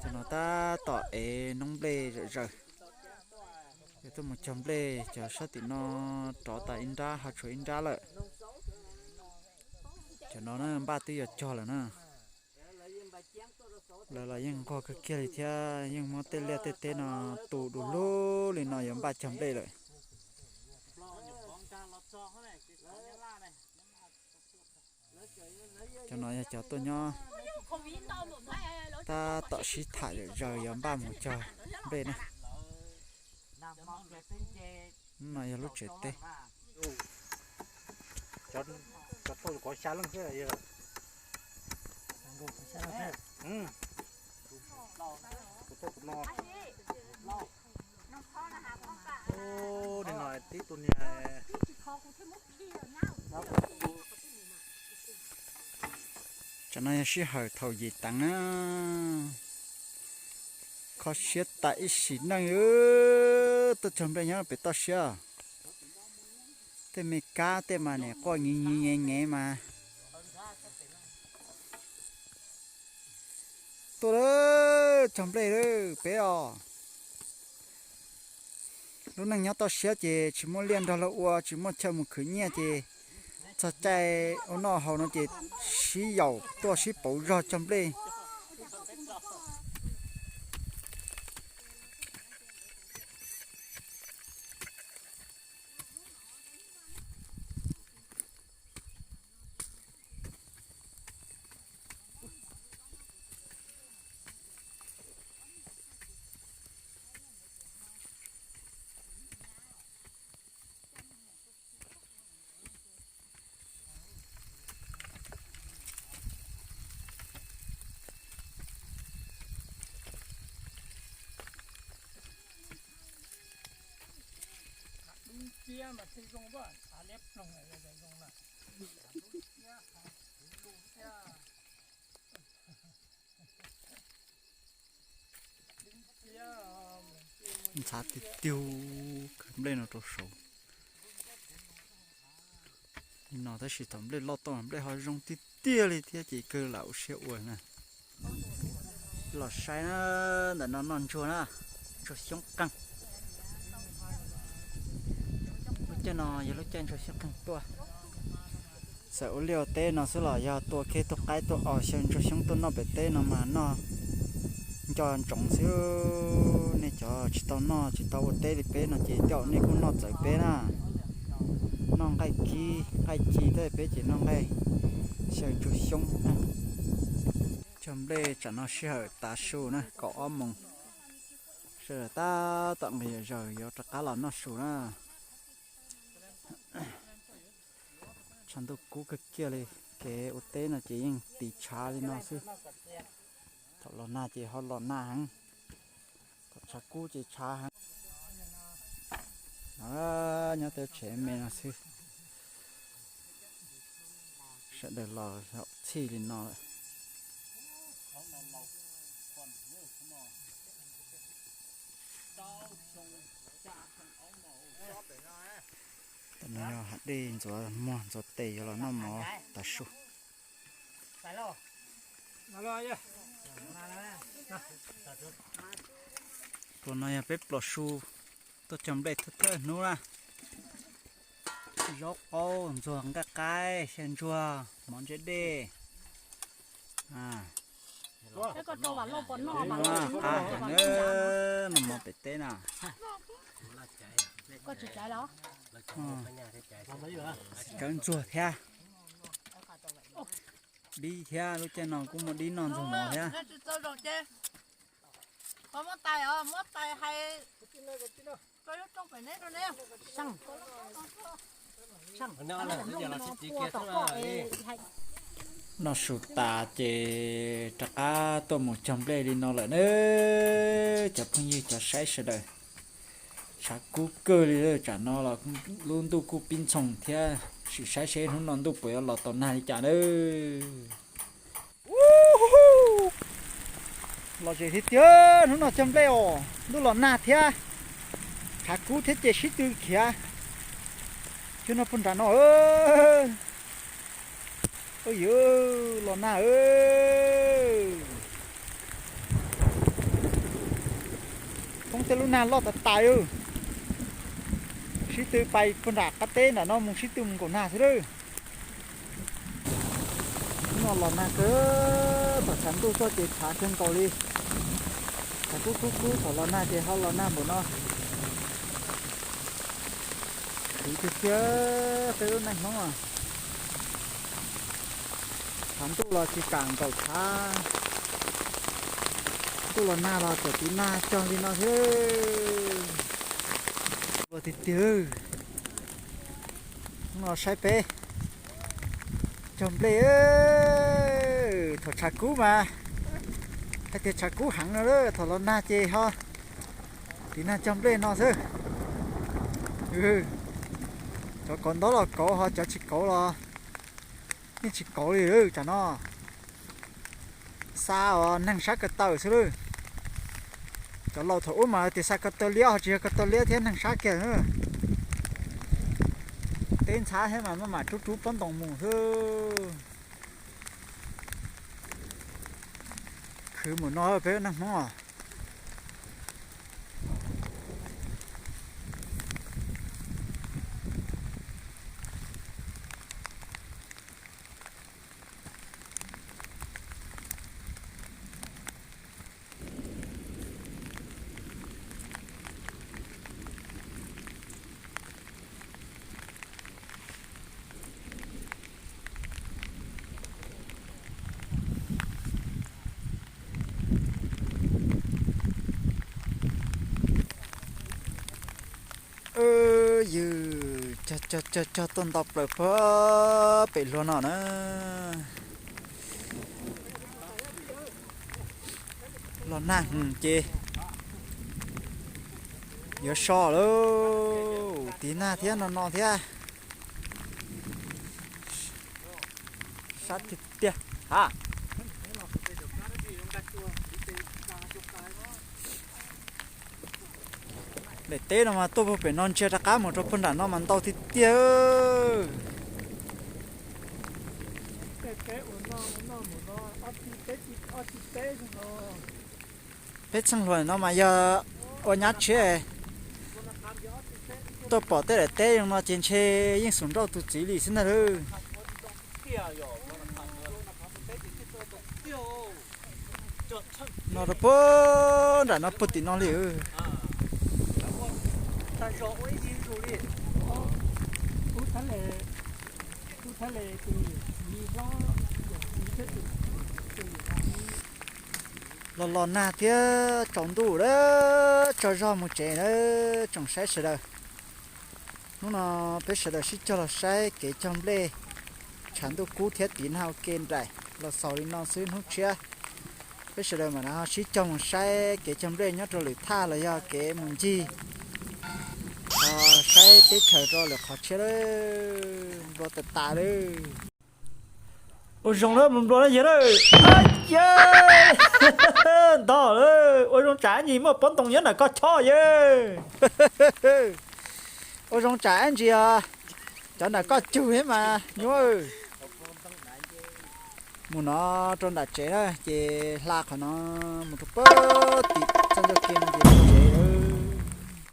Cov no tab tom ev noob nplej zom zaws. Yog tuaj mus cog nplej, cov sab tim no rov tas ib nrab, ho tshuav ib nrab lawm. Cov no na npaj twb yuav cog lawm na. Lawv los yeej nquag kawg kiag li thiab, yeej muab tej liaj tej teb no tu du lug li no yuav npaj cog nplej lawm. Cov no yog cov tuaj nyob tab tom sib tham zom zaws yuav npaj mus cog nplej na. No yog lub tsev teb. Tsam no yog sij hawm thaum yim teev na. Kho siab tas ib sim neej, tuaj cog nplej nyob pem toj siab. Tej me kab tej mas nim quaj nyiv nyiv nyev nyev mas. Tuaj lawm, cog nplej lawm peb os. Lub neej nyob toj siab ces tsis muaj liaj nrog luag ua, tsis muaj chaw mus khwv nyiaj ces txog caij ua noj haus no ces sib yaum tuaj sib pauv zog cog nplej. Ntxhab tiag tiag, khawb nplej no rau saud. Li no tab sis thaum nplej loj tuaj nplej ho zoo tiag tiag li thiab ces kawg lam ua siab ua na. Los saib na, ntawm no noj ntsuag na, ntsuag xyoob qeeg. Lub caij no yog lub caij ntsuag xyoob qeeg tuaj. Txawm ua liaj ua teb no xwb los yog tua kheb tua qaib tuaj os, xyaw ntsuag xyoob tuaj noj pem teb no mas noj nco ntsoov xwb. Nej cov tsis tau noj tsis tau ua teb li peb no ces tej zaum nej kuj noj txawv peb na. Noj nqaij kib nqaij ci, tej peb ces noj nqaij xyaw ntsuag xyoob. Cog nplej tsam no sij hawm tav su na, kaum ob moos. Sawv daws tab tom nqis zom zaws yuav rov qab los noj su na. Tshav ntuj kub kawg kiag li, kev ua teb no ces yeej tiv tshav li no xwb. Thaum los nag ces ho los nag heev, thaum tshav kub ces tshav heev. Nyob tej tsev me no xwb, sawv daws los zaum txhij li no lawm. Tam no yog hav dej ntxuav muag ntxuav tes yuav los noj mov tav su. Tus no yog peb pluas su tuaj cog nplej thawj thawj hnub na. Zaub qaub, ntxuag nqaij qaib, xyaw ntsuag, mov ntse dej. Qab heev, noj mov pem teb na. Tsawb ntsuag thiab. Dib thiab, lub caij no kuj muaj dib noj ntxuag mov thiab. Noj su tas ces rov qab tuaj mus cog nplej li no lawm na. Cov phooj ywg cov saib sawv daws, tshav kub kawg li, tsam no los lub ntuj kuj pib ntxhoo thiab, sim saib seb hnub no ntuj puas yuav los tau nag li cas na. Los ze tiag tiag, hnub no cog nplej os, ntuj los nag thiab, tshav kub thiab ces sib tw khiav. Cog no puag nram no, yog los nag. Tej lub nag loj tas tas. Sib tw pais puag nram qab teb nram no mus sib tw mus nkaum nag xwb lawm. Hnub no los nag kawg, thaum tshav ntuj tuaj ces tshav kawg nkaus li. Tshav kub kub kub, thaum los nag ces ho los nag npaum no. Khwv tiag tiag peb lub neej Hmoob. Tshav ntuj los tsis kam nkaum tshav, ntuj los nag los txawm tiv nag cog li no thiab. Ua tiag tiag. Hnub no saib peb cog nplej. Thaum tshav kub mas hais tias tshav kub heev no, thaum los nag ces ho tiv nag cog nplej no xwb. Cov kauv ntaub los kauv, ho cov tsis kauv los yeej tsis kauv li tam no. Xa os neeg sab ko taw xwb lawm. Cov laus thaum ub mas tias xa ko taw liab, ho tsis yog ko taw liab thiab, neeg sab kiag. Teb ntxhab thiab mas maj mam rub rub pob ntoos mus xwb. Khwv mus no peb neeg Hmoob os. Yog cog cog cog tuaj ntau plaws puag pem luag no na. Los nag ces yuav so lawm, tiv nag thiab no no thiab. Sab tiag tiag ha. Daim teb no mas tuaj puag pem no ntsia rov qab mus rau puag nram no mas ntau tiag tiag. Peb txheej hluas no mas yog ua nyab tshiab, tuaj pom tej daim teb zoo no ces ntshe yeej xum nrauj tus txiv li xwb ntag lauj. No rau puag nram no puag tim no li. Los los nag thiab tsaus ntuj lawm, tsaug zog mus tsev lawm tsoom saib sawv daws. Hnub no peb sawv daws sib cog los saib kev cog nplej, tshav ntuj kub thiab tiv nag ua ke nraim los xaus li no xwb, hnub tshiab peb sawv daws mam sib cog mus saib kev cog nplej nyob rau lwm thaj los yog kev mus ncig, saib teb chaws rau lwm qhov tshiab lawm. Nplua tas tas lawm. Ua zoo lawm, nplua nplua na yawg lawm. Ntog lawm, ua zoo tsam ib ntsis muaj pob ntoos nyob nram koj chob yawg. Ua zoo tsam ib ntsis cov nram koj cug thiab mas nyuaj. Mus no rau nram tsev na ces hla qhov no mus rau puag tim txoj ncauj ke no ces tsev.